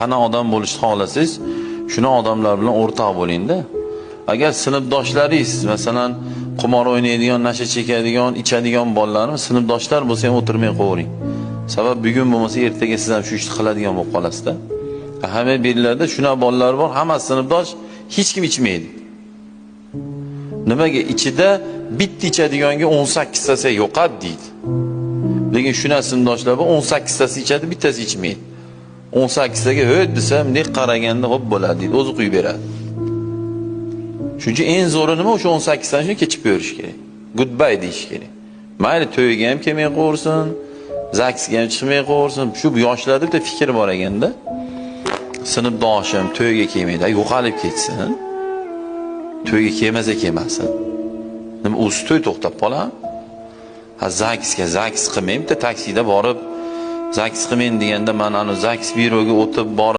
Qanaqa odam bo'lishni xohlasangiz, shuni odamlar bilan o'rtoq bo'lingda. Agar sinfdoshlaringiz, masalan, qimor o'ynaydigan, nasha chekadigan, ichadigan bolalarni sinfdoshlar bo'lsa ham o'tirmay qo'yavering. Sabab bugun bo'lmasa ertaga siz ham shu ishni qiladigan bo'lib qolasizda. Hamma bellarda shunaqa bolalar bor, hammasi sinfdosh, hech kim ichmaydi. Nimaga ichida bitta ichadiganga 18 tasi yo'qot deydi. Lekin shunaqa sinfdoshlar bor, 18 tasi ichadi, bittasi ichmaydi. 18 taga "Ho't" desa, bunday qaraganda hop bo'ladi deydi, o'zi quyib beradi. Shuning uchun eng zo'ri nima? O'sha 18 tani shuni kechib berish kerak. Goodbye deyish kerak. Mayli to'yga ham kelmay qo'ysin, zagsga ham chiqmay qo'ysin. Shu yoshlarda bitta fikr bor ekanda. Sinfdoshim to'yga kelmaydi, yo'qolib ketsin. To'yga kelmasa kelmasin. Nima o'zi to'y to'xtab qoladimi? Ha, zagsga zags qilmay, bitta taksida borib zags qilmayin deganda man ana zags byuroga o'tib borib